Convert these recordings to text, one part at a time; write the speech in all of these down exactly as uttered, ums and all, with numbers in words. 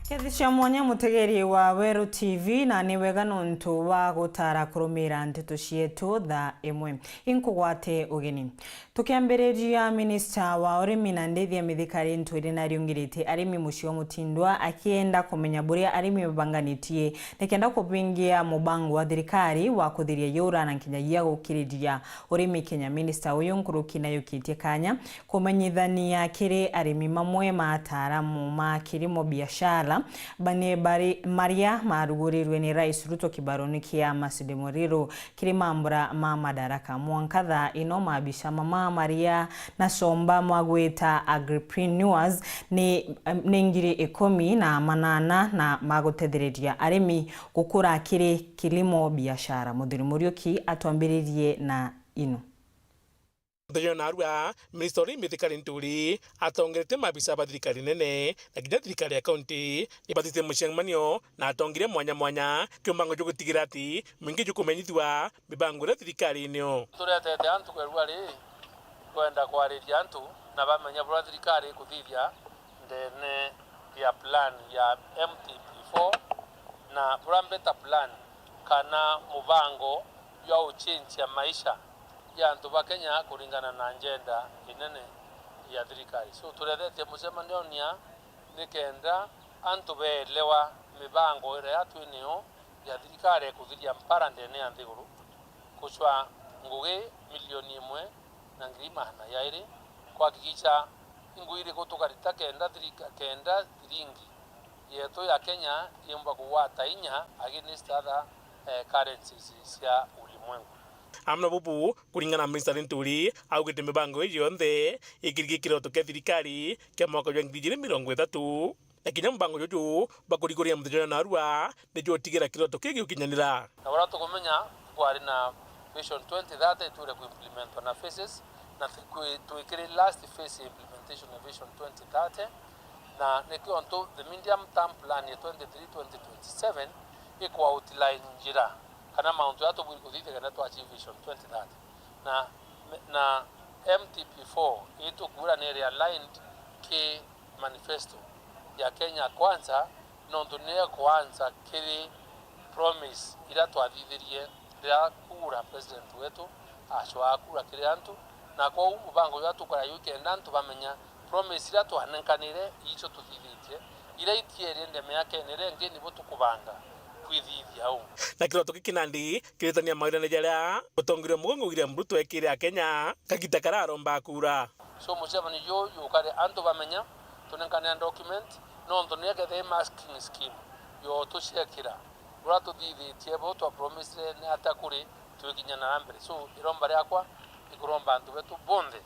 Kethira mwanya mutegeri wa Weru T V, na ni wega nontu wa gutara kurumira nteto cietu thaa imwe. Inkugwate ugeni. Tukiambiriria, minista wa urimi na ndithia mithikari Ntwiri nariungirite arimi mucii wa Mutindwa, akienda kumenya buria arimi babanganitie nikenda kubingia mubango wa thirikari wa kuthiria yura na nkinyagia gukiriria urimi Kenya. Minista uyu nkuruki nayukitie kanya kumenyithania kiri arimi mamwe ma ataaramu ma kirimo biashara bane bari maria marugurirwe ni Rais Ruto kibaroni kia Masinde Muliro kiri mambura ma Madaraka. Mwanka thaa ino, maabisa mama maria na somba mwagwita agripreneurs ni, ni ngiri ikumi na manana na magutethereria arimi gukura kiri kilimo biashara. Muthuri Muriuki atwambiririe na ino. Muthenya narua, minista uri mithikari Nturi atongerete maabisa ba thirikari nene na kinya thirikari ya kaunti ibatite mucemanio na atongeria mwanya mwanya kiumbango jwa gutigira ati mwingi jukumenyithua mibango iria thirikari inio. Turetete antu kwerua ri kwenda kwariria antu na bamenya buria thirikari ikuthithia ndene ya plan ya M T P four na buria mbeta plan kana mubango jwa gucenjia maisha ya antu ba Kenya kuringana na agenda inene ya thirikari. So, turethetie mucemanionia nikenda antu beelewa mibango iria twinio ya thirikari ya kuthiria mpara ndene ya nthiguru, kucwa ngugi milioni imwe na ngiri magana jairi, kuhakikisha ingu iriku tukarita kenda thirika-, kenda thiringi yetu ya Kenya yumba kugwata inya against other, eh, currencies cia ulimwengu. Amwe na bubu, kuringana na Mister Linturi, augite mibango ii yonthe ikirigie kiroto kia thirikari kia mwaka jwa ngiri ijiri mirongo ithatu. Na kinya mubango juju bakuriguria muthenya jwa narua nijo utigira kiroto kii giukinyanira. Na uria tukumenya, kwari na Vision twenty thirty itwire kuimplementwa na phases, na twi-, kwi-, twikiri last phase ya implementation ya Vision twenty thirty, na nikio ntu the medium term plan ya twenty-three twenty twenty-seven ikwa outline njira kana mauntu ya tubwiri kuthithia kenda twa achieve Vision twenty thirty. Na, na M T P four itukwira ni iri aligned ki manifesto ya Kenya Kwanza, nontu niyo kwanza kiri promise iria twathithirie riria kura president wetu acwaa kura kiri antu, na kwou mubango juria tukora ju kenda antu bamenya promise iria twanenkanire icio tuthithitie, iria itierie ndeme ya Kenya iria ingi nibo tukubanga kwithithia u. Na kiroto giki nandi kiritania mawirane jaria mutongeria mugongo William Ruto ekire Akenya kagita karia aromba kura. So, mucemanio juju jukare antu bamenya, tunenkanira document, nontu ni ekethira i masking scheme yo tuciekira. Uria tuthithitie bo twa promisire ni atia kuri twikinya na mbere. So, iromba riakwa ikuromba antu betu bonthe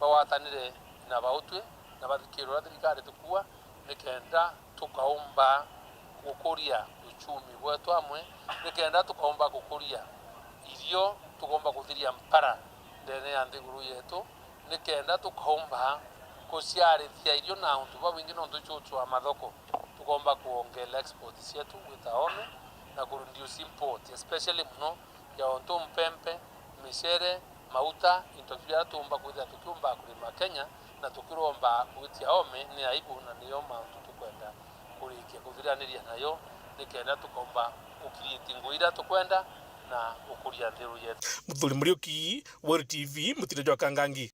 bagwatanire na bautwi na bathikire uria thirikari tukua, nikenda tukaumba gukuria uchumi bwetu amwe, nikenda tukaumba gukuria irio, tukaumba kuthiria mpara ndene ya nthiguru yetu, nikenda tukaumba kuciarithia irio na untu bwabwingi, nontu icio ucwaa mathoko, tukaumba kuongela export cietu gwita ome na ku reduce import, especially muno ya untu mpempe, micere, mauta, into biria tuumba kwithira tukiumba kurima Kenya na tukiromba gwitia ome, ni aibu na niyo mauntu tukwenda kurikia kuthiraniria nayo, nikenda tukaumba gucreate ngugi iria tukwenda na gukuria nthiguru yetu. Muthuri Muriuki, Weru T V, mutino jwa Kangangi.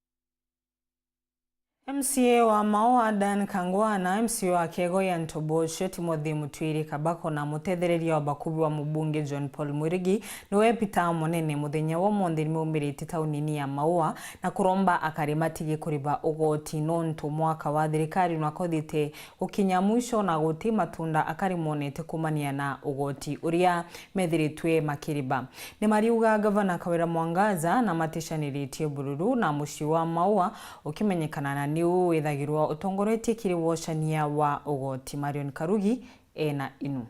M C A wa Maua, Dan Kangwana, M C A wa Kego ya Ntobocho, Timothy Mutwiri Kabako, na mutethereria wa bakubi wa mubunge John Paul Mwirigi, niwe Peter Munene, muthenya wa umunthi nimaumirite taunini ya Maua na kuromba akari matige kuriba ugoti, nontu mwaka wa thirikari nwakothite gukinya mwisho na guti matunda akari monete kumania na ugoti uria methiritwe makiriba. Ni mariuga Gavana Kawira Mwangaza na maticaniritie bururu na mucii wa Maua ukimenyekana na niu withagirwa utongoretie kiri wochania wa ugoti. Marion Karugi ena inu.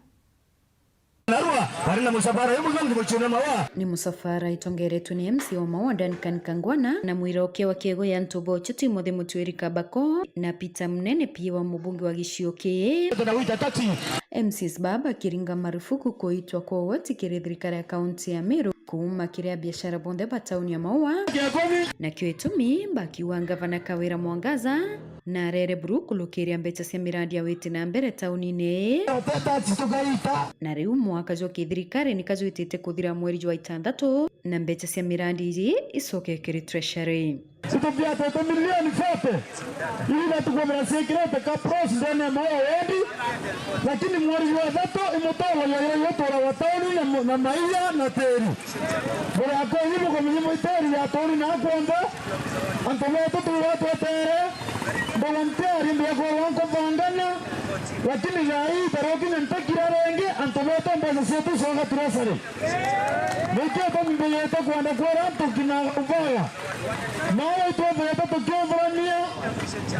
Narua, bari na musafara, uyu muthongi mucii wa Maua. Ni musafara itongeretwe ni M C A wa Maua Duncan Kangwana na mwirokia wa Kego ya Ntobocho Timothy Mutwiri Kabako na Peter Munene P A wa mubunge wa gicigo kii. Tuna wita taxi. M Cs baa bakiringa marufuku kuitwa kwa ugoti kiri thirikari ya kaunti ya Meru kuuma kiri abiashara bonthe ba tauni ya Maua. Nakio itumi bakiuga ngavana Kawira Mwangaza na arere buru kulukiria mbecha cia mirandi ya witi na mbere taunine ii. Na riu mwaka jwa kithirikari ni kajwitite kuthira mweri jwa itantatu, na mbecha cia mirandi iji icoke kiri treasury. Situbiatete milioni forty, ili natukumira ciikirite ka pros ndene ya Maua wendi, lakini mweri jwa ithatu imutoro yagira gutura wa tauni na mu-, na maia na tiri. Mbere ya kwenyu bukumenye mwiteri ya turi na kwomba, antu betu tuura twetere, mboga ntiari mbia kwirwa nkubangana, lakini thaa ii tarokinya ntakira ringi, antu betu mbeca cietu coka treasury. Nikio tumbiyite kwenda kwira antu kinya uboya. Mawe itwethirite tukiuthurania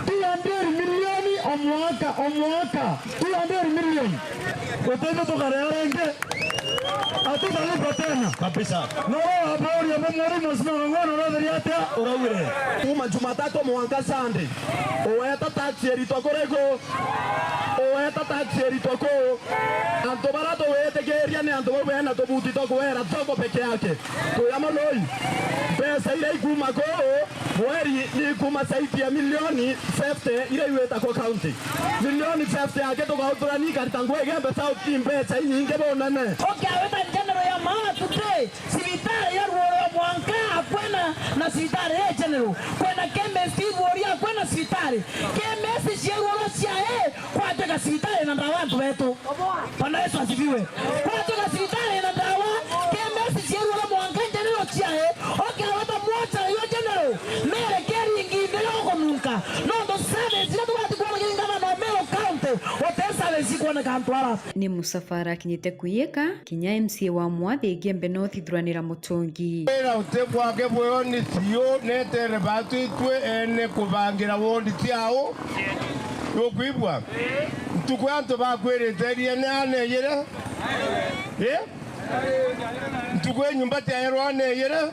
two hundred milioni o mwaka, o mwaka. Two hundred milioni. Gutithio tukaria ringi. Hatutalipa tena. Kabisa. No wabauria bo mwari musima ng'ono urathiria atia? Uraugire. Kuma Jumatatu mwanka Sunday. Uweta tax iritwa kuriku? Uweta tax iritwa ku? Antu bara tuwitikiria ni antu bau bena tubuti twa kuwera thoko peke yake. Tuyamo noi. Mbeca iria ikuma kuu mweri ni ikuma zaidi ya milioni fifty iria iwita kwa county. Milioni fifty yake tukauturani ikarita nguo Igembe South, i mbeca inyingi bunene. Okay, aweta general ya Maua today. Cibitari ya Ruoro mwanka akwena na cibitari ya general. Kwena chemist Ibuori akwena cibitari. Chemist cia Ruoro cia e, kwatwika cibitari na ndawa antu betu. Bwana Yesu asifiwe. Kwatwika cibitari na ndawa, chemist cia Ruoro mwanka general cia e. Okay, aweta mwacha yo general. Mere keri ingi ndio kununka. No ndo service ila tubati kuona kingana na Meru County. Wote service kuoneka antu ara. Ni musafara akinyite kuiyika, kinya M C A wa Mwathi Igembe no thithuranira mutungi. Wira uti gwake bweo ni tiu netere batu itwe ene kubangira wondi ciao. Nukwigua? Ntuku ya antu bakwirite ria ni aneyire? Eh? Ntuku ya nyumba tiaerwa aneyire?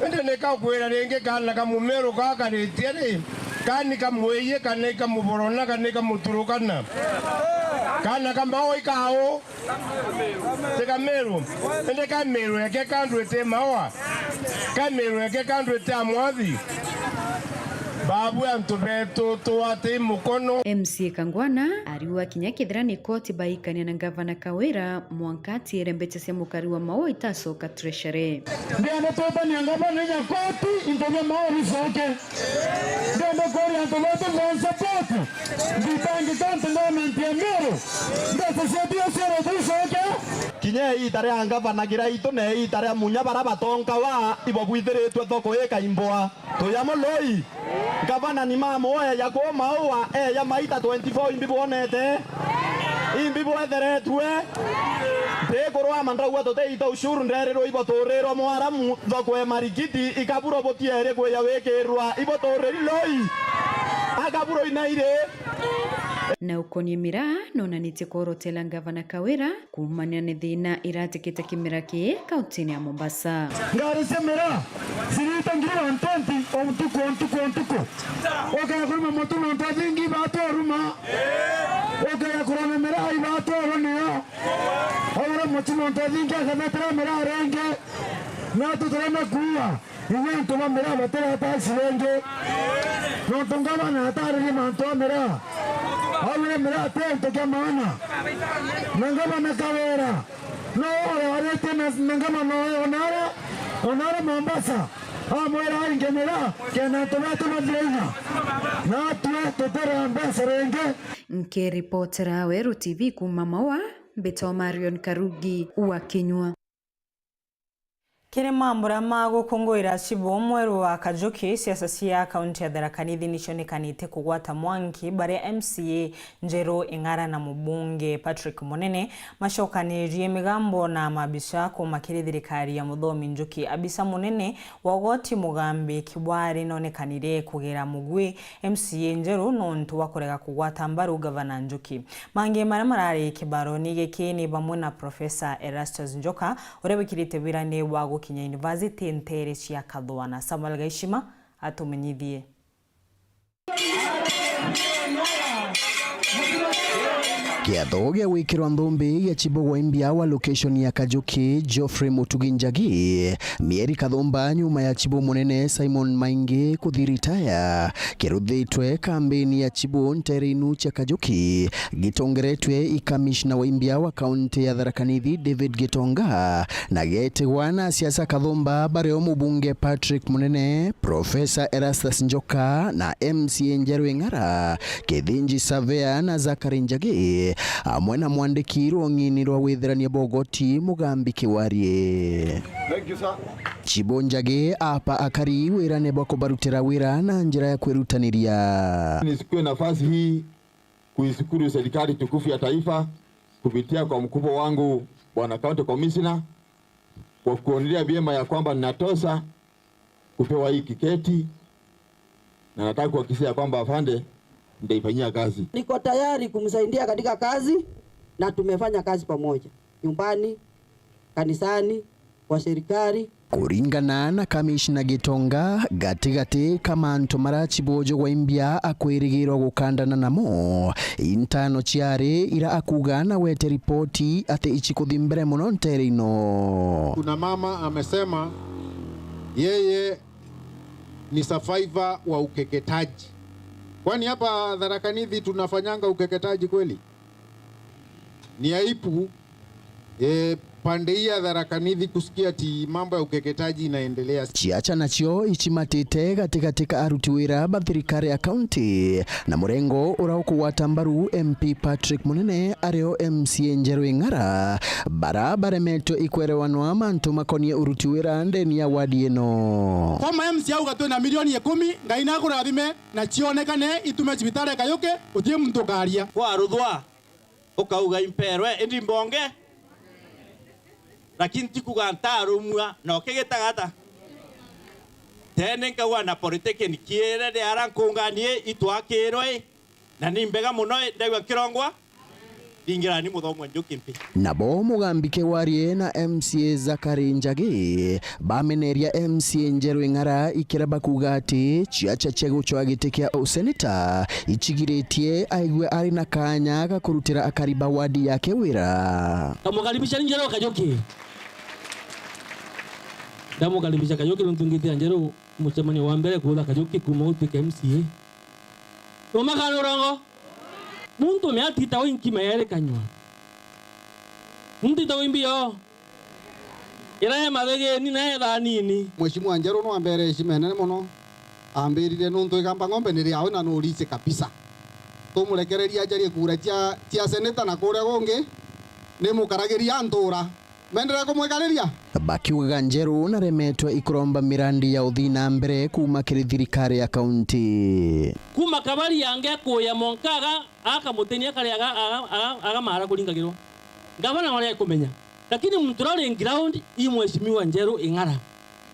Indi nikakwira ringi, kaana ka mumeru kakaritie ri, kani kamwiyi, kana ikamuborona, kana ikamuturukana? Kaana ka mao ikau? Ti ka Meru. Indi ka Meru eke kandwite maoa? Ka Meru eke kandwite amwathi? Babu antu betu tuwati mukono. M C A Kangwana ariuga kinya kethira ni koti baikania na ngavana Kawira, mwanka atiere mbecha cia mukari wa maoa itacoka treasury. Ndienda twetania ngavana inya koti, into bia maoa bicoke. Ndienda kuria antu betu ba support. Mbitangika antu government ya Meru. Mbeca cietu cia ciero tucoke. Kinya iita ria ngavana kiraitu na iita ria munya bara batonkawa ibobwithiritwe thoko ikaimbwa. Tuyamo loi. Ngavana ni mamu eya ku maua, eya maita twenty-four imbi bwonete? Imbi bwetheretue? Ndikurwama ndaugua tutiita ushuru nderirwe iboturirwa mwaramu thoko e marikiti, ikaburo butieri kwiya wikirwa iboturiri loi. Akaburo inairi. Na ukonie miraa, nonanitie kworotela ngavana Kawira kuumania na thina iratikite kimera kii kauntini ya Mombasa. Ngari cia miraa cirita ngiri one twenty o ntuku, o ntuku, o ntuku. Ukaya kurima mutu nontu athingi ibatwaruma. Ukaya kurona miraa ibatwarwa niyo. Aura mutu nontu athingi akathetera miraa ringi. Natu turenda kuua. Inya antu ba miraa batireta tax ringi. Nontu ngavana ataririe mantu a miraa. Augire miraa ti antu kia maana. Na ngavana Kawira, no ore aritie na, na ngavana oyo onare, onare Mombasa. Amwira ainge miraa, kenda antu betu bathire inya. Natwe tutire mbeca ringi. Nkiripotera Weru T V kuuma Maua, mbitwa Marion Karugi wa Kinyua. Kiri mambura ma gukunguira cibo mweru wa Kajuki, siasa cia kaunti ya Tharaka Nithi nicionekanite kugwata mwanki, baria M C A njeru Ing'ara na mubunge Patrick Munene macokanirie migambo na mabica kuuma kiri thirikari ya muthomi Njuki. Abisa munene wa ugoti Mugambi Kibwari nonekanire kugera mugwi M C A njeru nontu wa kurega kugwata mbaru gavana Njuki. Mangi maria marari kibaroni giki ni bamwe na Professor Erastus Njoka, uria wikirite wirani wa gukinya university nteere cia Kathua, na Samuel Gaishima atumenyithie. Kiatho gia gwikirwa nthumbi gia chibu wa imbia wa location ya Kajuki, Geoffrey Mutugi Njagi, mieri kathumba nyuma ya chibu munene Simon Maingi kuthi retire, kiruthitwe kambini ya chibu ntere inu cia Kajuki, gitongeretwe i kamishna wa imbia wa kaunti ya Tharaka Nithi, David Gitonga, na getigwa na siasa kathumba, bario mubunge Patrick Munene, Professor Erastus Njoka na M C A Njeru Ing'ara, Kithinji Savea na Zachary Njagi, amwe na mwandiki rwong'ini rwa withirania bwa ugoti Mugambi Kiwarie. Thank you, sir. Chibu Njagi apa akari wirane bwa kubarutira wira na njira ya kwirutaniria. Nichukue nafasi hii kuishukuru serikali tukufu ya taifa kupitia kwa mkubwa wangu Bwana County Commissioner kwa kuonelea vyema ya kwamba ninatosha kupewa hii kiketi, na nataka kuhakikishia kwamba afande nitaifanyia kazi. Niko tayari kumsaidia katika kazi, na tumefanya kazi pamoja, nyumbani, kanisani, kwa serikali. Kuringana na Kamishna Gitonga, gatigati ka mantu maria chibu wa imbia akwirigirwa gukandana namo, intano ciari ira akuuga na gwete ripoti ati ichikuthi mbere mono ntere ino. Kuna mama amesema yeye ni survivor wa ukeketaji. Kwani hapa Tharaka Nithi tunafanyanga ukeketaji kweli? Ni aibu, eh, pande hii ya Tharaka Nithi kusikia ati mambo ya ukeketaji inaendelea. Ciacha nacio ichimatite gatigati ka aruti wira ba thirikari ya kaunti na murengo uria ukugwata mbaru M P Patrick Munene ario M C A Njeru Ing'ara, bara baremetwe ikwerewanwa mantu makonie uruti wira ndeni ya wadi ino. Koma M C A auga twina milioni ikumi, Ngai nakurathime na cionekane itume cibitari ya Kayuki, guti muntu ukaria. Kwa ruthwa, ukauga imperwe, indi mbonge. Lakini tikuga ntarumua, na ukigitaga ata? Tene nkauga na politiki nikiire riara nkunganie itwakirwe, na ni mbega mono, ndaigua nkirongwa, thingirani muthomo njuki mpi. Nabo Mugambi Kiwarie na M C A Zachary Njagi bameneria M C A Njeru Ing'ara ikira bakuuga ati ciacha cia gucwa giti kia useneta ichigiritie aigue ari na kanya ga kurutira akari ba wadi yake wira. Ndamukaribisha ni Njeru Kajuki. Ndamukaribisha Kajuki nontu ngiti ya Njeru mucemanio wa mbere kuutha Kajuki kuuma utuike M C A. Numakana urongo? Muntu miatitagwa inkima yeri kanyua. Muntu itagwa imbio. Ira e mathegeni na ethanini. Mheshimiwa Njeru no ambere heshima enene mono. Ambirire nuntu Igamba Ng'ombe ni riawe na no riche kabisa. Tumurekereria ajarie kura cia, cia seneta na kuria gungi ni mukaragiria ntura. Menderea kumwikariria. Bakiugaga Njeru naremetwe ikuromba mirandi ya uthii na mbere kuuma kiri thirikari ya kaunti. Kuuma Kabari yange kuya Monkaga, akamutenia kari aga, aga, aga, agamara kuringagirwa. Ngavana waria ekumenya. Lakini muntu uria uri ground i Mheshimiwa Njeru Ing'ara.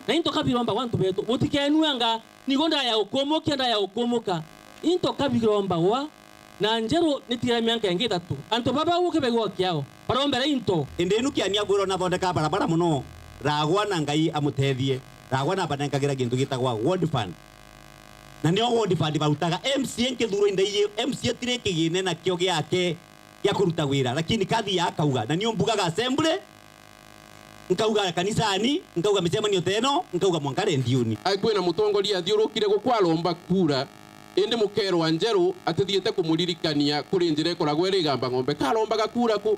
Na into kabirombagwa antu betu, butikenuanga, nigo ndaya ukumukia, ndaya ukumuka. Into kabirombagwa, na Njeru nitigara mianka ingi ithatu. Antu baba guki begwa kiao, barombere into. Indi inu kiania bwirwa nathondeka barabara mono, ragwa na Ngai amutethie, ragwa na banenkagira gintu gitagwa ward fund. Na nio ward fund barutaga. M C A nkithurwa indaiji, M C A tiri kigine nakio giake gia kuruta wira, lakini kathia akauga, na nio mbugaga assembly, nkauga kanisani, nkauga micemanio teno, nkauga mwanka rendioni. Ai, kwina mutongoria athiurukire guku aromba kura, indi mukerwa Njeru atithiite kumuririkania kuri njira ikoragwa iri Igamba Ng'ombe. Karombaga kura ku?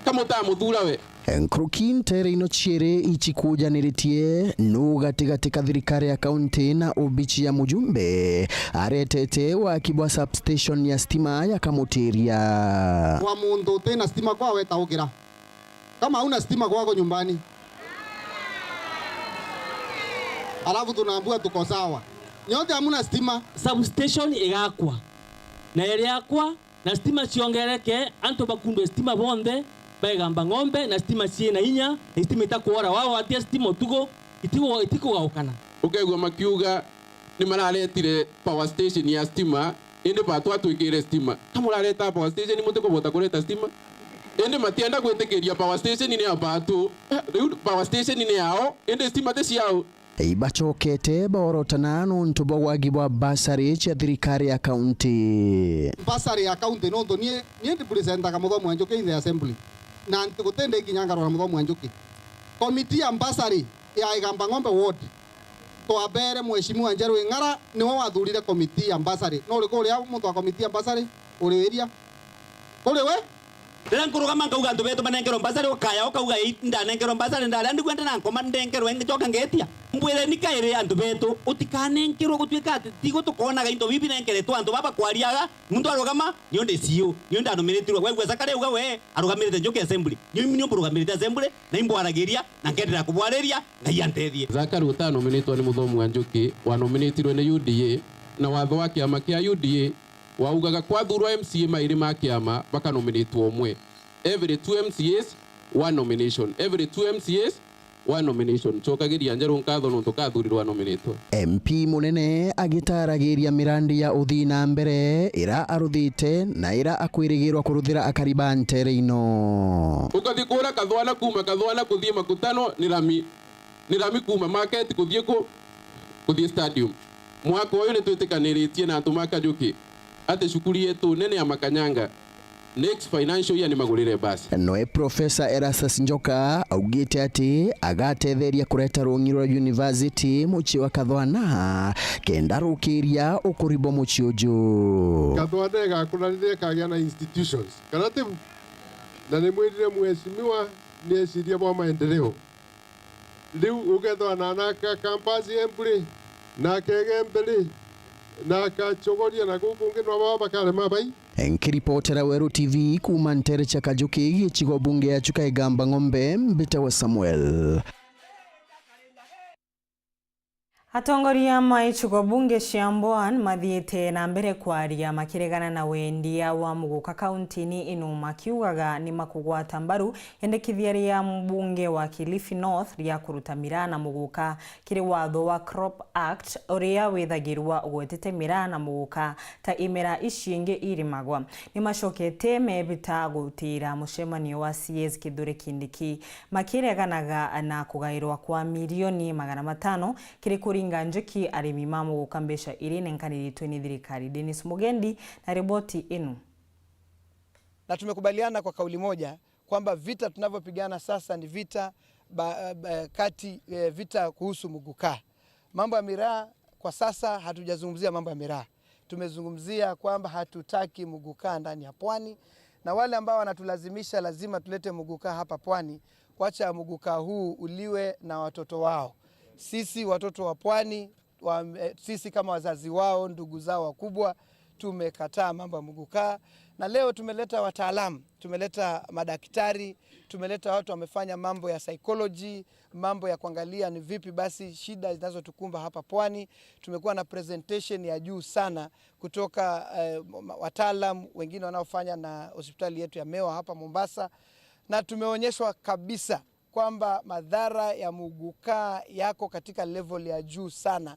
Kamutamuthuura we? Nkuruki nteere ino ciiri icikujaniritie, nuu gatigati ka thirikari ya kaunti na obici ya mujumbe aretete waki bwa substation ya stima ya Kamutiria? Kwa muntu utina stima kwawe taukira. Kama hauna stima kwako nyumbani, alafu tunaambiwa tuko sawa. Nyote hamuna stima. Substation igakwa. Na iriakwa, na stima ciongereke, antu bakundwe stima bonthe, ba Igamba Ng'ombe, na stima ciina inya, na stima itakwora. Wagwatia stima utugo, itigo-, itikugaukana. Ukaigua makiuga ni mararetire power station ya stima, indi batu atwikire stima. Ka murareta power station, mutikubota kureta stima? Indi matienda gwitikiria power station ni ya batu. Eh, riu power station ni yao, indi stima ti ciao. Ibacokete baorotana nontu bwa wagi bwa bursary cia thirikari ya kaunti. Bursary ya kaunti nontu nie, nie ndipresentaga Muthomi wa Njuki in the assembly. Na nti-, guti ndi kinya ngarora Muthomi wa Njuki. Committee ya bursary ya Igamba Ng'ombe ward, twabere Mheshimiwa Njeru Ing'ara, niwe wathurire committee ya bursary. No uriku uria muntu wa committee ya bursary? Uri wiria? Kuri we? Riria nkurugama nkauga antu betu banenkerwe mbasari, ukaya ukauga, "Ii, ndanenkerwe mbasari, ndaria ndigua ndi na nkoma, ndenkerwe ngicoka ngetia." Mbwireni kairi antu betu, utikanenkerwe gutuika ati tigo tukonaga into bibi birenkeretwe antu baba kwariaga, muntu arugama, "Nio ndi C E O, nio ndanomiritirwe." Waigua Zakaria auga we arugamirite Njuki Assembly, nio imi nio mburugamirite Assembly, na imbwaragiria, na nkenderea kubwariria, Ngai antethie. Zakaria utanominitwe ni Muthomi wa Njuki, wanominitirwe ni U D A, na watho wa kiama kia U D A waugaga kwathurwa M C A mairi ma kiama bakanominitwa umwe. Every two M C As, one nomination. Every two M C As, one nomination. Cokagiria Njeru nkatho nontu kathurirwe anominitwe. M P munene agitaragiria mirandi ya uthii na mbere ira aruthite na ira akwirigirwa kuruthira akari ba ntere ino. Ukathi kura Kathwana, kuma Kathwana kuthii Makutano ni rami. Ni rami kuuma market kuthii ku? Kuthii stadium. Mwaka uyu nitwitikaniritie na antu ma Kajuki ati cukuru yetu nene ya Makanyanga next financial year nimagurire bus. Noe Professor Erastus Njoka augite ati agatetheria kureta rung'i rwa university mucii wa Kathwana kenda rukiria ukuri bwa mucii uju. Kathwana igakura riria ikagia na institutions, kana ti bu? Na nimwirire mheshimiwa ni eciria bwa maendeleo. Riu ukethwa na naka campus Embu ri, naka Igembe ri, naka Chogoria na guku ungi no baba bakarema bai. Nkiripotera Weru T V kuuma ntere cia Kajuki, gicigo bunge ya Chuka Igamba Ng'ombe, mbitawa Samuel. Atongoria ma icigo bunge cia Mbwani mathiite na mbere kwaria makiregana na wendia wa muguka kauntini ino, makiugaga ni makugwata mbaru yendekithia ria mbunge wa Kilifi North ria kuruta miraa na muguka kiri watho wa Crop Act, uria withagirwa ugwetete miraa na muguka ta imera ici ingi irimagwa. Ni macokete mebita gutira mucemanio wa C S Kithure Kindiki, makireganaga na kugairwa kwa milioni magana matano kiri kuringa njuki arimi ma muguka mbeca iria inenkaniriitwe ni thirikari. Dennis Mugendi na riboti inu. Na tumekubaliana kwa kauli moja kwamba vita tunavyopigana sasa ni vita ba, ba, kati, eh, vita kuhusu muguka. Mambo ya miraa, kwa sasa hatujazungumzia mambo ya miraa. Tumezungumzia kwamba hatutaki muguka ndani ya pwani, na wale ambao wanatulazimisha lazima tulete muguka hapa pwani, wacha muguka huu uliwe na watoto wao. Sisi watoto wa pwani, wa, eh, sisi kama wazazi wao, ndugu zao wakubwa, tumekataa mambo ya muguka. Na leo tumeleta wataalamu, tumeleta madaktari, tumeleta watu wamefanya mambo ya psychology, mambo ya kuangalia ni vipi basi shida zinazotukumba hapa pwani. Tumekuwa na presentation ya juu sana kutoka, eh, ma-, wataalam wengine wanaofanya na hospitali yetu ya Mewa hapa Mombasa, na tumeonyeshwa kabisa kwamba madhara ya muguka yako katika level ya juu sana,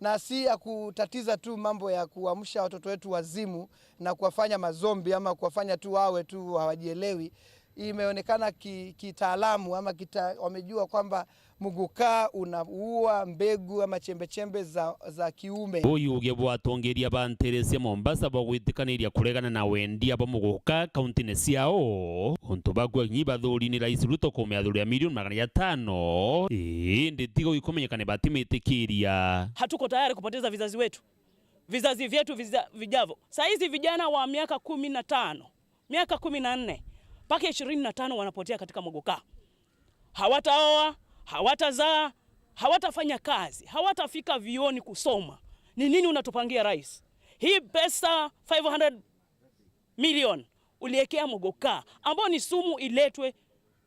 na si ya kutatiza tu mambo ya kuamsha watoto wetu wazimu na kuwafanya mazombi ama kuwafanya tu wawe tu hawajielewi. Imeonekana ki-, kitaalamu ama kita-, wamejua kwamba muguka unaua mbegu ama chembechembe za, za kiume. Buyuge bwa atongeria ba ntere cia Mombasa bwa gwitikaniria kuregana na wendia bwa muguka kauntine ciao, untu bakua nyi bathuri ni Rais Ruto kumeathuria milioni magana jatano, indi tigo ikumenyeka ni batimitikiria. Hatuko tayari kupoteza vizazi wetu, vizazi vyetu viza-, vijavyo. Saa hizi vijana wa miaka kumi na tano, miaka kumi na nne mpaka ishirini na tano wanapotea katika muguka. Hawataoa, hawatazaa, hawatafanya kazi, hawatafika vioni kusoma. Ni nini unatupangia, rais? Hii pesa five hundred million uliekea muguka, ambao ni sumu, iletwe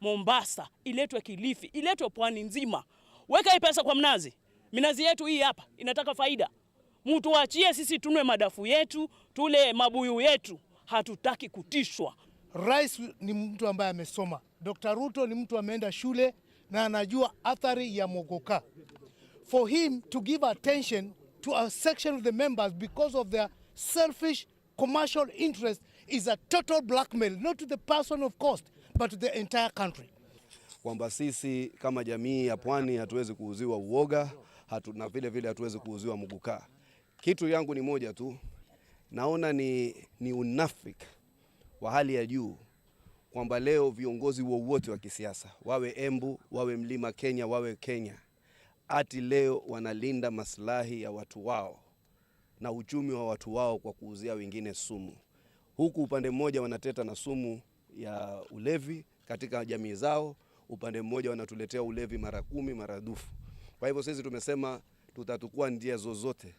Mombasa, iletwe Kilifi, iletwe pwani nzima. Weka hii pesa kwa mnazi. Minazi yetu hii hapa inataka faida. Mtuachie sisi tunwe madafu yetu, tule mabuyu yetu. Hatutaki kutishwa. Rais ni mtu ambaye amesoma. Doctor Ruto ni mtu ameenda shule na anajua athari ya mogoka. For him to give attention to a section of the members because of their selfish commercial interest is a total blackmail, not to the person of cost, but to the entire country. Kwamba sisi kama jamii ya pwani hatuwezi kuuziwa uoga, hatu-, na vile vile hatuwezi kuuziwa muguka. Kitu yangu ni moja tu, naona ni, ni unafiki wa hali ya juu kwamba leo viongozi wowote wa kisiasa, wawe Embu, wawe Mlima Kenya, wawe Kenya, ati leo wanalinda maslahi ya watu wao na uchumi wa watu wao kwa kuuzia wengine sumu. Huku upande mmoja wanateta na sumu ya ulevi katika jamii zao, upande mmoja wanatuletea ulevi mara kumi, mara dufu. Kwa hivyo sisi tumesema tutatukua njia zozote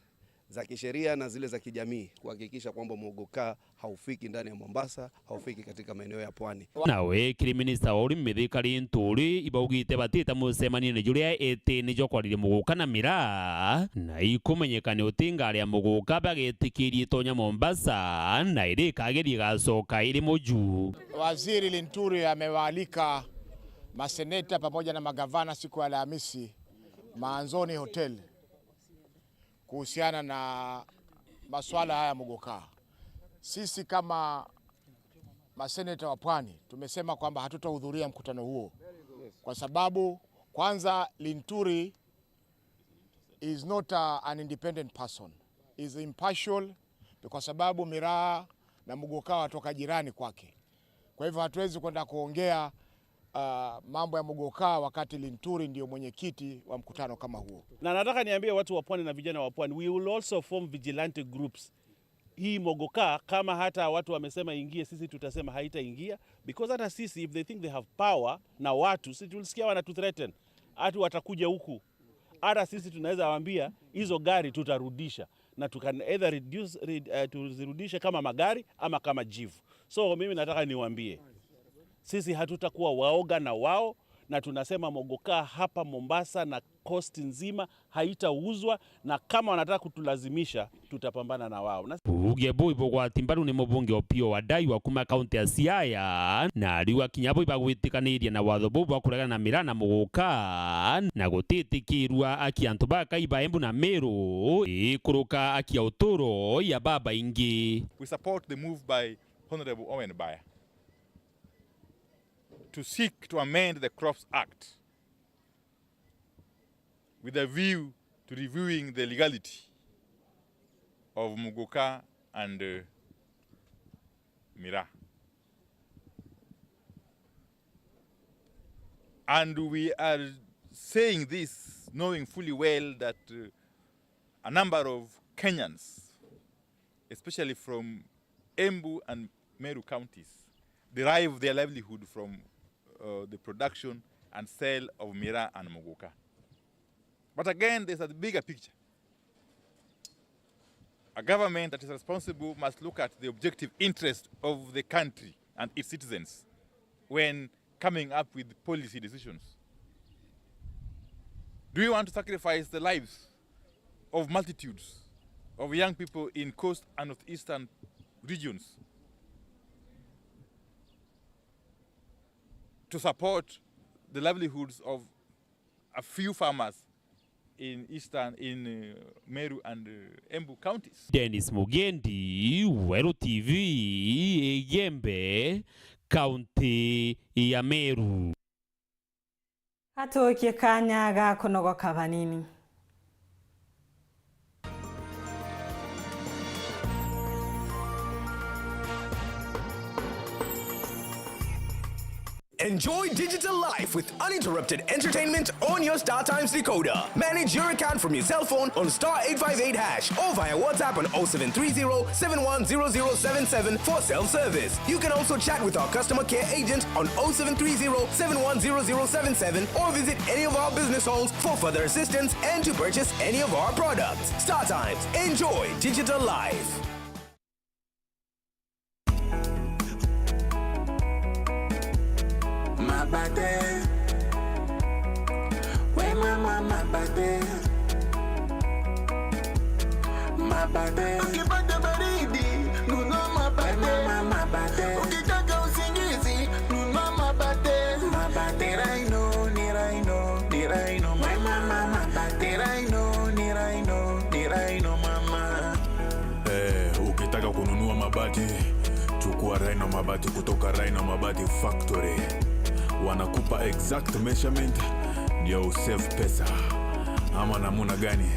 za kisheria na zile za kijamii kuhakikisha kwamba muguka haufiki ndani ya Mombasa, haufiki katika maeneo ya pwani. Nawe kiri minista wa urimi Mithika Linturi ibaugite batita mucemanione juria iti ni jwa kwariria muguka na miraa, na ikumenyeka ni uti ngari ya muguka bagetikirie itonya Mombasa, na iri ikageria igacoka iri muju. Waziri Linturi amewaalika maseneta pamoja na magavana siku ya Alhamisi Maanzoni Hotel kuhusiana na masuala haya ya muguka. Sisi kama maseneta wa Pwani tumesema kwamba hatutahudhuria mkutano huo kwa sababu kwanza Linturi is not a, an independent person. Is impartial kwa sababu miraa na muguka watoka jirani kwake. Kwa hivyo hatuwezi kwenda kuongea, ah, mambo ya muguka wakati Linturi ndio mwenyekiti wa mkutano kama huo. Na nataka niambie watu wa Pwani na vijana wa Pwani, we will also form vigilante groups. Hii muguka, kama hata watu wamesema ingie, sisi tutasema haitaingia, because hata sisi, if they think they have power na watu, si tulisikia wanatu threaten, ati watakuja huku. Hata sisi tunaweza waambia, hizo gari tutarudisha. Na tu can either reduce, re-, eh, tuzirudishe kama magari ama kama jivu. So mimi nataka niwaambie, sisi hatutakuwa waoga na wao, na tunasema muguka hapa Mombasa na coast nzima haitauzwa, na kama wanataka kutulazimisha, tutapambana na wao. Na buge buu ibugwati mbaru ni mubunge Opiyo Wandayi wa kuma kaunti ya Siaya, na ariuga kinya bo ibagwitikaniria na watho buu bwa kuregana na miraa na muguka, na gutitikirua aki antu bakai ba Embu na Meru, ikuruka aki ya uturo ya babaingi. We support the move by Honorable Owen Baya to seek to amend the Crops Act with a view to reviewing the legality of muguka and, uh, miraa. And we are saying this knowing fully well that, uh, a number of Kenyans, especially from Embu and Meru counties, derive their livelihood from, uh, the production and sale of miraa and muguka. But again, there's a bigger picture. A government that is responsible must look at the objective interest of the country and its citizens when coming up with policy decisions. Do we want to sacrifice the lives of multitudes of young people in coast and northeastern regions to support the livelihoods of a few farmers in eastern, in, uh, Meru and, uh, Embu counties? Dennis Mugendi, Weru T V, Igembe, kaunti ya Meru. Atukie kanya ga kunogoka banini. Enjoy digital life with uninterrupted entertainment on your StarTimes decoder. Manage your account from your cell phone on star eight five eight hash or via WhatsApp on oh seven three zero, seven one zero zero seven seven for self-service. You can also chat with our customer care agent on oh seven three zero, seven one zero zero seven seven or visit any of our business halls for further assistance and to purchase any of our products. StarTimes. Enjoy digital life. Mabate. We mama mabate. Mabate. Ukipata baridi, nunua mabate. We mama mabate. Ukitaka usingizi, nunua mabate. Mabate. Ni Rhino, ni Rhino, ni Rhino, mama. Ni Rhino, ni Rhino, ni Rhino, mama. Eh, ukitaka kununua mabati, chukua Rhino Mabati kutoka Rhino Mabati Factory. Wanakupa exact measurement, ndio usave pesa. Ama namuna gani?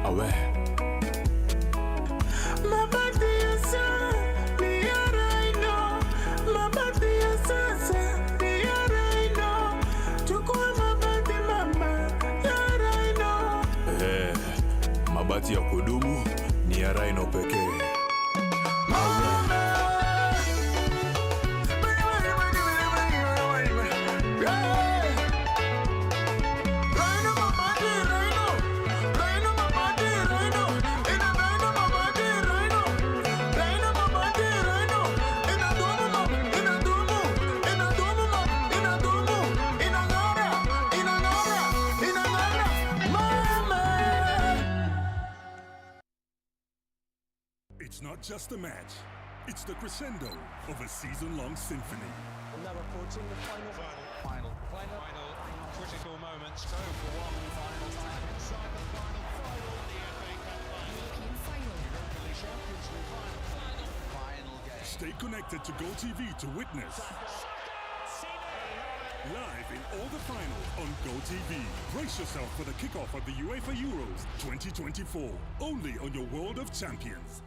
Awe. Mabati ya sasa ni ya Rhino. Mabati ya sasa ni ya Rhino. Chukua mabati mama ya Rhino. Eh, mabati ya kudumu ni ya Rhino pekee. It's not just a match, it's the crescendo of a season-long symphony. We're now approaching the final. Final. Final. Final. Final. Critical moments. Go for one final time. Inside the final. Final. The F A Cup final. European final. Europa League. Champions League final. Final. Final game. Stay connected to Go T V to witness live in all the finals on Go T V. Brace yourself for the kickoff of the UEFA Euros twenty twenty-four, only on your World of Champions.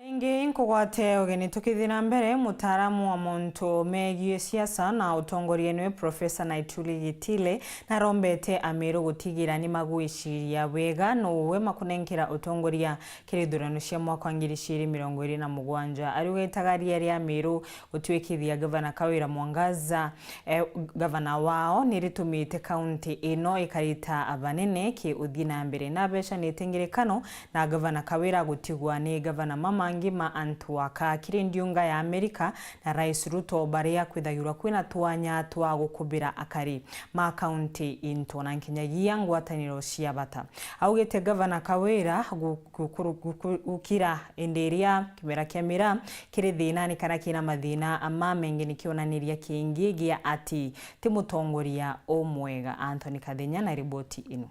Ringi nkugwate ugeni tukithii na mbere, mutaaramu wa mauntu megie siasa na utongoria niwe Profesa Naituli Gitile narombete Amiru gutigira ni magwiciria bwega no uwe makunenkera utongoria kiri ithurano cia mwaka wa ngiri igiri mirongo iri na mugwanja. Ariuga itagaria ria Amiru gutuikithia Gavana Kawira Mwangaza, eh, gavana wao, niritumite kaunti ino ikarita abanene ki uthii na mbere. Nabecanite ngerekano na Gavana Kawira gutigwa ni gavana mamangi ma antu aka kiri ndiunga ya Amerika na Rais Ruto, baria kwithagirwa kwina twanya twa gukubira akari ma kaunti into na nkinyagia ngwataniro cia bata. Augite Gavana Kawira gu-, gukuru-, guku-, gukira indi iria kimera kia Miraa kiri thinani kana kina mathina mamengi nikionaniria kingi gia ati ti mutongoria umwega. Anthony Kathenya na riboti ino.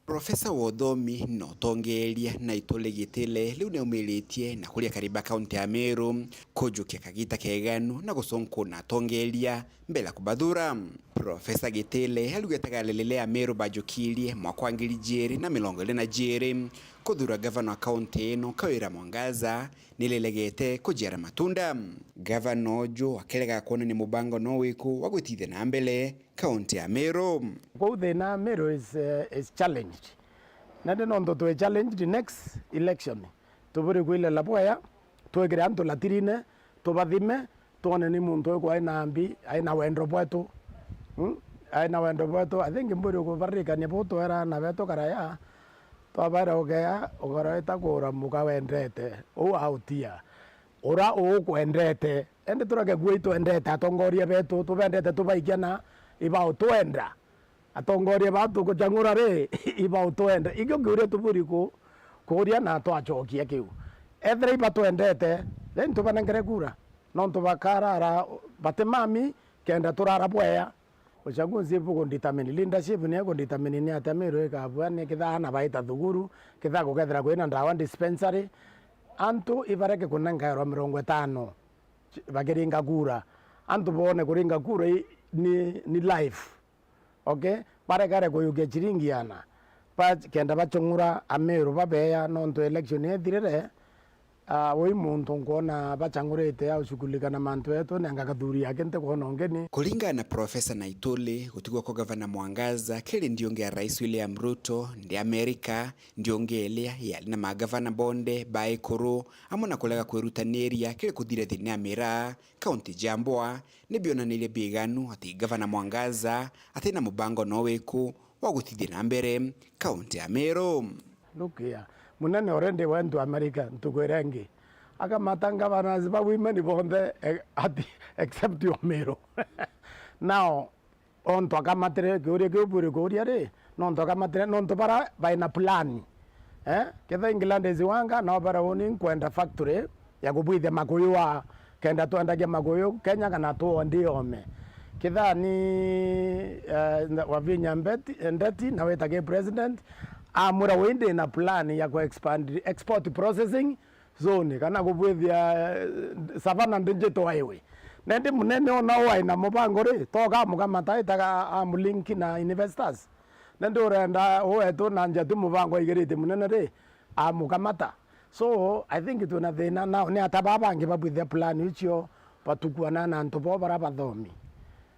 Profesa wa uthomi na utongeeria Naituli Gitile riu niaumiritie na kuria akari ba kaunti ya Meru kujukia kagita keganu na guconkuna atongeeria mbere ya kubathura. Profesa Gitile ariugite galelele ya Meru bajukirie mwaka wa ngiri ijiri na mirongo iri na jiri kuthura gavana wa kaunti ino Kawira Mwangaza niriregete kujiara matunda. Gavana uju akirega kwonania mubango no wiku wa gwitithia na mbere kaunti ya Meru. Kuu thina Meru is, eh, is challenged. Nandi nontu twi challenged next election. Tuburi kwilela bwea, twikire antu latirine, tubathime, twone ni muntu uku aina mbi, aina wendo bwetu. Hmm? Aina wendo bwetu. I think mburi kubaririkania bu twera aana betu karaya, twabaira ugea, ugoreta kura muka wendete. Uu autia. Ura ukwendete. Indi tureke kuo itwendete atongoria betu, tubendete tubaikia na ibautwenda. Atongoria baa tuguchang'ura ri, ibautwenda. Ikio kiuria tuburi ku-, kuuria na twachokia kiu. Ethira ibatwendete, then tubanenkere kura. Nontu bakarara batimami, kenda turara bwea. Uchaguzi bugudetermine, leadership niyo igudetermine ni atia Meru ikabua, ni kithaa aana baita thukuru, kithaa gukethira kwina ndawa dispensary. Antu ibareke kunenkairwa mirongo itano bakiringa kura. Antu boone kuringa kura i-, ni, ni life. Okay? Barekare kuyukia chiringi iana. Ba-, kenda bachung'ura Ameru babeya, nontu election ethirire, ah, ui muntu nkwona bachang'urite ya gushughulika na mantu yetu, nenga kathuri yake ntikwona ungeni. Kuringana na Profesa Naituli, gutigwa kwa Gavana Mwangaza kiri ndiunge ya Rais William Ruto ndi Amerika, ndiunge iria yari na magavana bonthe ba ikuru, amwe na kurega kwirutaniria kiri kuthira thiina ya miraa, kaunti ja Mbwa, ni bionanirie biganu ati Gavana Mwangaza atina mubango no wiku wa gutithia na mbere kaunti ya Meru. Look here, munene already went to America ntuku iria ingi. Akamata governors ba women bonthe, eh, ati, except Ameru. Now, ontu akamatire, kiuria kiu buri kuuria ri, nontu akamatire, nontu bara baina plan. Eh? Ketha England is wanga, no bara uni nkwenda factory ya kubwithia makuyu wa, kenda twendagia makuyu Kenya kana tuo ndi ome. Ketha ni, eh, Wavinya Mbeti, Ndeti, na witagi president, Amwira, wi ndi na plan ya ku expand export processing zone kana kubwithia, eh, Savannah Digital Highway. Na indi munene ona uu ai na mubango ri, toka amukamata itaga amulink na investors. Na indi urenda uu wetu na njia tu mubango aigiritie munene ri, amukamata. So, I think twina thina nao, ni ata baa bangi babwithia plan icio, batukuana na antu bao baria bathomi,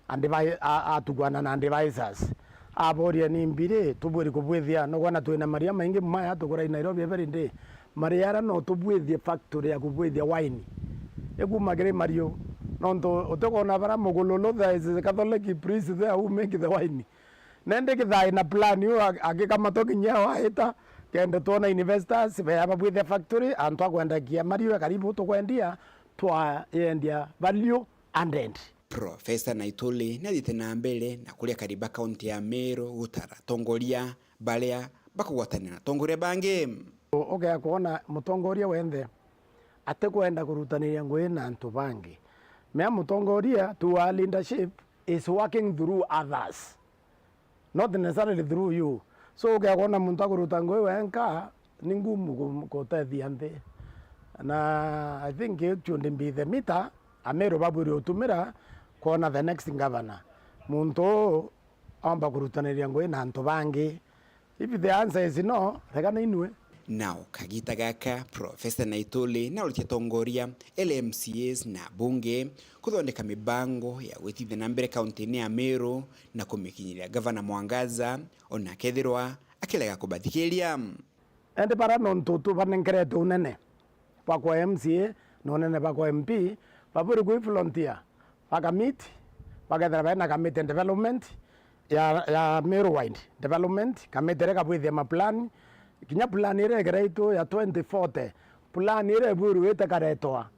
and advi-, a-, atukwana na advisors, aboria, ni mbi ri tubwiri kubwithia? Nugwona twina maria maingi maya tukurai Nairobi every day. Maria ara no tubwithie factory ya kubwithia wine ikuma kiri Mariu, nontu utikwona bara Mugululu, there is a Catholic priest there who make the wine. Na indi kithai na plan uu a-, agikamatwa kinya waita, kende twona investors beya babwithia factory, antu akwendagia Mariu e karibu, tukwendia, twayendia value added. Profesa Naituli niathiite na mbere na kuria kariba kaunti ya Meru gutara atongoria baria bakugwatanira na atongoria bangi. U-, ukea kwona mutongoria wenthe atikwenda kurutaniria ngugi na antu bangi. Mea mutongoria, to our leadership, is working through others, not necessarily through you. So, ukea kwona muntu akuruta ngugi wenka, ni ngumu ku-, kutethia nthi. Na I think it should be the meter Ameru babwiri utumira kwona the next governor. Muntu uu aumba kurutaniria ngugi na antu bangi. If the answer is no, regana inwe. Nao kagita gaka, Profesa Naituli nauritie atongoria, L M C As na abunge kuthondeka mibango ya gwitithia na mbere kaunti-ini ya Meru na kumikinyiria Gavana Mwangaza, ona akethirwa akirega kubathikiria. Indi bara nontu tubanenkerete unene bwa kwa M C A na unene bwa kwa M P, babwiri kwi volunteer, bakamiti, bakethira bena kamiti development ya, ya Meru wide development, kamiti iria ikabwithia ma plan, kinya plan iria igeretwe ya twenty forty, plan iria ibwirwe itikaretwa.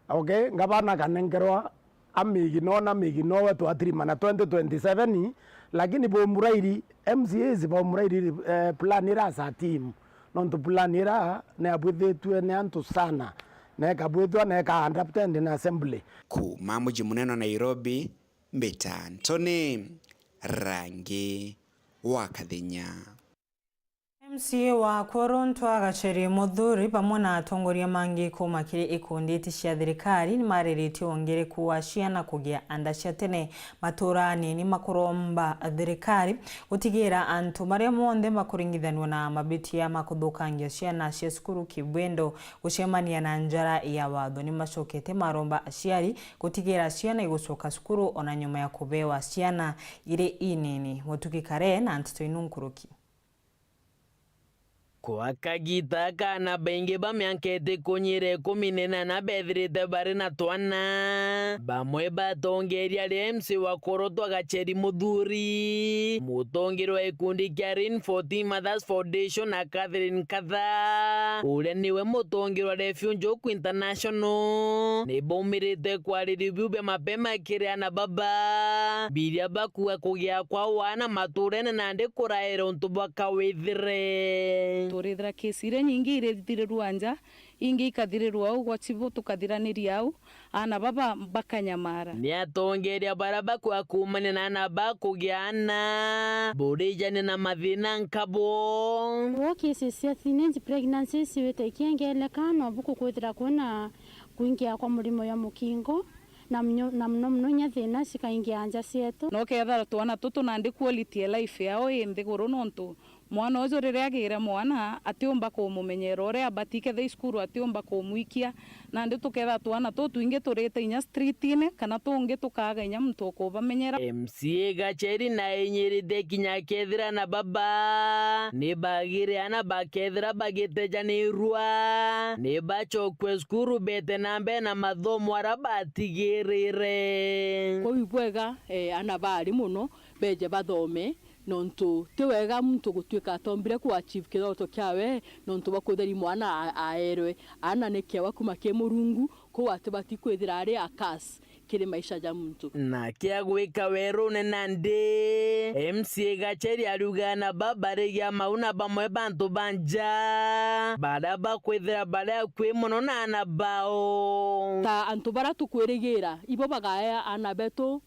Okay, ngavana akanenkerwa amigino na migino we twatirimana twenty twenty-seven, lakini bo Murairi, M C As ba Murairi, eh, plan ira sa team, nontu plan ira ni abwithitue ni antu sana, na ikabwithwa na ika adopted ni assembly. Kuuma muji munene wa Nairobi, mbita Anthony Rangi wa Kathenya. M C A wa Kworontu Gacheri Muthuri bamwe na atongoria mangi kuuma kiri ikundi iti cia thirikari ni mariritie wongereku wa ciana kugia anda cia tene matuura anini, makuromba thirikari gutigira antu baria monthe bakuringithanua na mabitia ma kuthukangia ciana cia cukuru kibwendo gucemania na njara ya watho. Ni macokete maromba aciari gutigira ciana igucoka cukuru ona nyuma ya kubewa ciana iri inini. Mutugi Kare na nteto inu nkuruki. Kwa kagiita aka, aana baingi ba miaka itikunyiire ikumi na inana beethirite bari na twana. Bamwe ba atongeeria aria M C wa Kworontu Gacheri Muthuri, mutongeria wa gikundi kia Rain fourteen Mothers Foundation na Catherine Katha, uria niwe mutongeria wa Refugee Hope International, ni baumirite kwariria biu bia mapema kiri aana baba, biria bakuuga kugia kwa wana matuurene nandi kuraira untu bwa kawithire. Turithira kesi iria nyingi irithirirua nja, ingi ikathirirua au gwa chibu, tukathiraniria au, aana baba bakanyamara. Ni atongeeria baria bakuuga kuumania na aana ba kugia aana, burijania na mathina nkabo. Wo cases cia teenage pregnancy ciwite ikiengeleka, no buku kwithira kwina kwingia kwa murimo ya mukingo, na mnyo-, na muno muno inya thina cikaingia nja cietu. No kethira twana tutu nandi quality ya life yao i nthiguru, nontu mwana uju riria agiire mwana, atiumba kumumenyera uria abati, kethira i cukuru atiumba kumwikia. Nandi tukethira twana tuu twingi turite inya streetine, kana tungi tukaaga inya muntu ukubamenyera. M C A Gacheri na inyirite kinya kethira na baba ni bagire ana bakethira bagitejanirua, ni bachokue cukuru bete na mbere na mathomo ara batigirire. Kwou ibwega, eh, ana bari muno beje bathome, nontu ti wega muntu gutuika atombire ku achieve kithoto kiawe, nontu bwa kwithira mwana a-, aerwe. Ana ni kiewa kuma ki Murungu, kwou atibati kwithira ari a curse kiri maisha ja muntu. Na kia gwika werune nandi, M C A Gacheri ariuga na ba barigia mau na bamwe bantu ba nja, baria bakwithira bari akui mono na ana bao. Ta antu baria tukwirigira, ibo bagaea ana betu,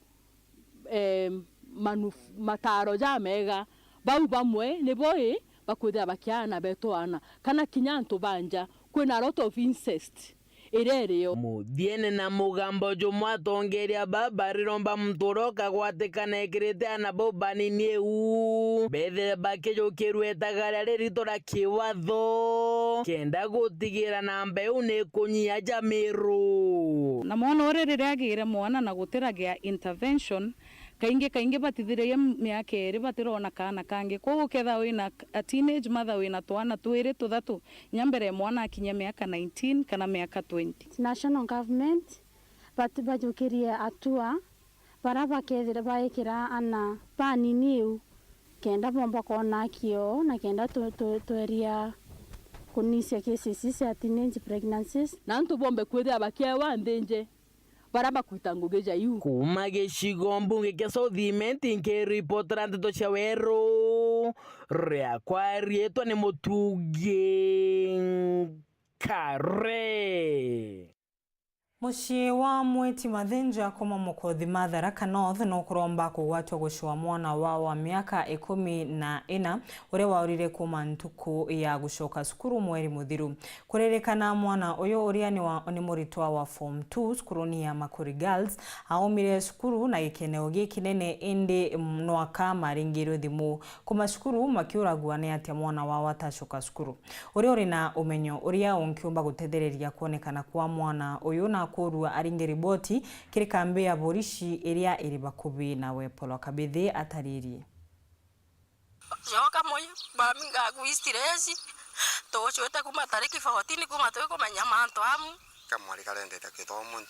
eh, manuf-, mataro jamega. Bau bamwe nibo i bakwithira bakiaana beto aana, kana kinya antu ba nja, kwina a lot of incest iria irio. Muthiene na mugambo jumwe atongeria baba bariromba muntu uria ukagwatikana ekirite aana bau banini iu, bethire bakijukirua itagaria ririto ria kiwatho, kenda gutigira namba iu ni kunyia ja miru. Na mwana uria riria agire mwana na gutiragia intervention, kaingi kaingi batithiragia miaka iri batirona kaana kangi. Koguo ukethira wina a teenage mother wina twana twiri tuthatu, inya mbere ya mwana akinyia miaka nineteen kana miaka twenty. National government bati-, bajukirie atua bara bakethira baikira ana banini iu, kenda bomba kwona kioo na kenda tu-, tu-, tweria kunisia cases cia teenage pregnancies. Na antu bombe kwithira bakiewa nthinji bara bakwita ngugi ja iu. Kuuma gicigo mbunge kia South Imenti, nkiripotera ndeto cia weru, riakwa riitwa ni Mutungi Nkare. Mucii wa Mweti Mathinja kuuma Mukothima Tharaka North nukuromba kugwatwa gucua mwana wao wa miaka ikumi na ina uria waurire kuuma ntuku ya gucoka cukuru mweri muthiru. Kuririkana mwana uyu uria ni wa, ni muritwa wa form two cukuruni ya Makuri Girls, aumire cukuru na gikeneo gikinene, indi nwaka maringirwe thimu kuma cukuru makiuragua ni atia mwana wao atacoka cukuru. Uria uri na umenyo uria unkiumba gutethereria kwonekana kwa mwana uyu na akurua aringe riboti kiri kambi ya borici iria iri bakuvi nawe. Paul Kabithi ataririe. Coka mwi, mami, ngagwi stress. Tucwite kuma tariki fourteen kuma twikumenya mantu amu. Kamwari karendete kithomo.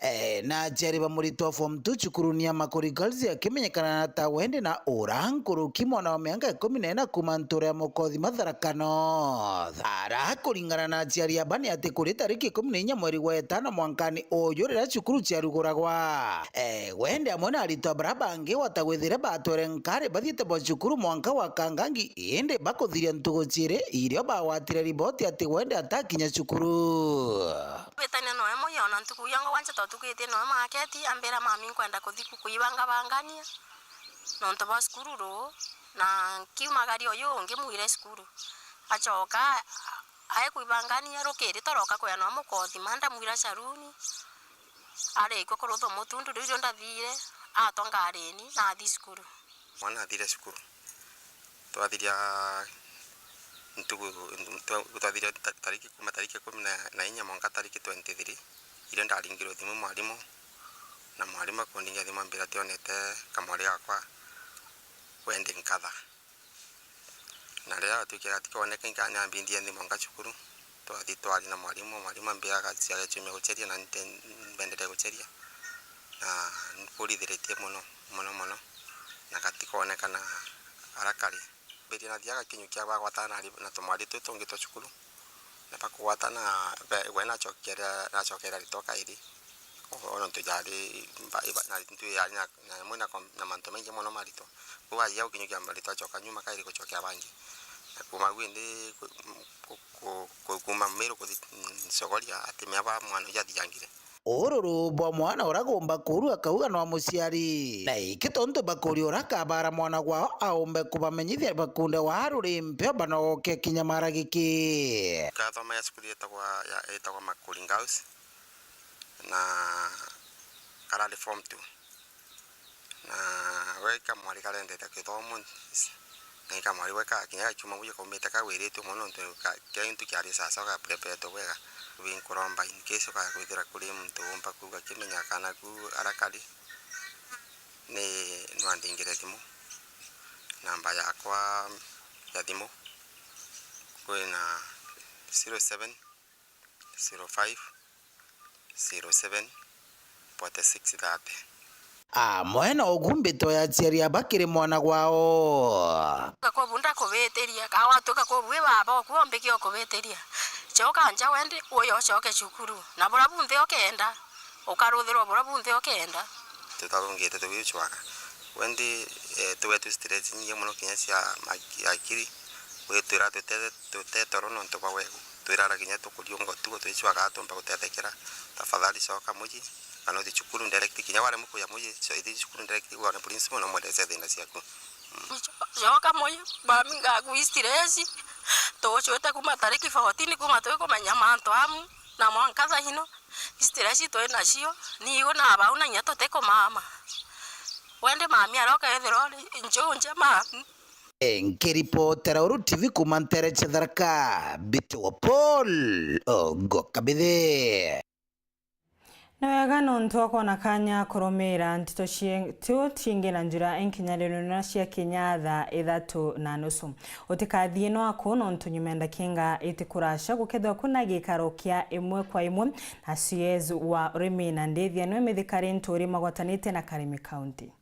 Eh, na aciari ba muritwa form two cukuruni ya Makuri Girls akimenyekana na ta Wendi na Ura Nkuruki, mwana wa miaka ikumi na ina kuma ntura ya Mukothima Tharaka North. Ara kuringana na aciari aba ni ati kuri tariki ikumi na inya mweri wa itano mwankani uyu riria cukuru ciaruguragwa, eh, Wendi amwe na aritwa bara bangi wata gwithire batwere nkari bathiite bwa cukuru mwanka wa Kangangi, indi bakuthiria ntugu ciiri irio bagwatire riboti ati Wendi atakinya cukuru. Bitania noe moyo na ntuku ya ngwanja twatukitie noe maketi, ambira, "Mami, nkwenda kuthi ku-, kuibangabangania nontu bwa cukuru ruu." Na nkiumagaria uyu ungi mwire cukuru. Acoka, ae kuibangania rukiri, toroka kwea noe Mukothima, ndamwira caruni. Arikua kurutha mutundu, riu rio ndathire, atwa ngarini, nathi cukuru. Mwana athire cukuru. Twathiria ntuku, twa-, twathiria ta-, tariki, kuma tariki ikumi na inya mwanka tariki twenty-three, irio ndaringirwe thimu mwarimu, na mwarimu akundingia thimu ambira tionete kamwari gakwa Wendi Nkatha. Na riria gatwikire gatikooneka, inka-, nambindie nthi mwanka cukuru, twathi twaria na mwarimu, mwarimu ambira gaciaga ciumia guceria, na nte-, mbenderee guceria, na nkuurithiritie mono, mono, mono, na gatikooneka na ara kari. Mbirie nathiaga kinyukia bagwatana na ri-, na tumwari twi tungi twa cukuru, na bakugwatana, be-, we nacokere-, nacokere aritwa kairi, o-, o nontu jari mba-, iba-, na ntu yari na, na imwe na kom-, na mantu maingi mono maritwa. Kwou athia gukinyukia maritwa acoka nyuma kairi gucokia bangi. Na kuuma au indi ku-, ku-, ku-, ku-, kuuma Miru kuthi, mm, Ncogoria, atimea ba mwana uju athiangire. Ururu bwa mwana uria gumba kuurua akauga nwa muciari. Na iki tontu bakuria uria akabaara mwana gwao aumbe kubamenyithia bakunde wa ruri mpio banoke kinya mara giki. Nkathoma ya cukuru yetagwa, ya, yetagwa Makuri Girls, na karari form two. Na we kamwari karendete kithomo, na ikamwari we ka-, kinya gakiuma buja kaumite kagwiritue mono, nontu ka-, kira gintu kiari sawa sawa, gapreparetwe bwega. Binkuromba in case ukakwithira kuri muntu umba kuuga kimenya kana ku ara kari, ni nwandingire thimu. Namba yakwa ya thimu kwina zero seven zero five zero seven forty six thirty. Amwe na ugumbito ya aciari aba kiri mwana gwao. Gakobu ndakubitiria, ka watuika kobu wi baba oku ombikia okubitiria. Coka nja wendi, uyo ucoke cukuru. Na bura bunthe ukenda, ukaruthirwa bura bunthe ukenda. Tutarungite tugicwaga. Wendi, eh, tuwe tu stress nyingi mono kinya cia ma-, akiri. Gwitwira tute-, tute toro nontu bwa wegu. Twirara kinya tukuriunga utuku twicwaga tumba gutethekera. Tafadhali coka muji, kana uthi cukuru direct. Kinya waremwa kuja muji, co-, ithi cukuru direct, wone principal na umweleze thina ciaku. Coka moi, mami, ngaku stress. Tucwite kuma tariki fourteen, kuma twikumenya mantu amu, na mwanka thaino, stress twi nacio, niu na bau na inya tutikumama. Wendi mami aroka ethirwa uri njunje mami. Nkiripotera Uru T V kuma ntere cia Tharaka, Mbitwa Paul Ogokabithe. Ni wega nontu akoona kaanya kurumiira nteto cie-, tu ciingi na njira inkinyaniru na cia kinya thaa ithatu na nusu. Utikathie nwaku nontu nyuma ya ndakinga iti kuraca gukethirwa kwina gikaro kia imwe kwa imwe na C S wa urimi na ndithia niwe mithikari nturi magwatanite na Karimi County.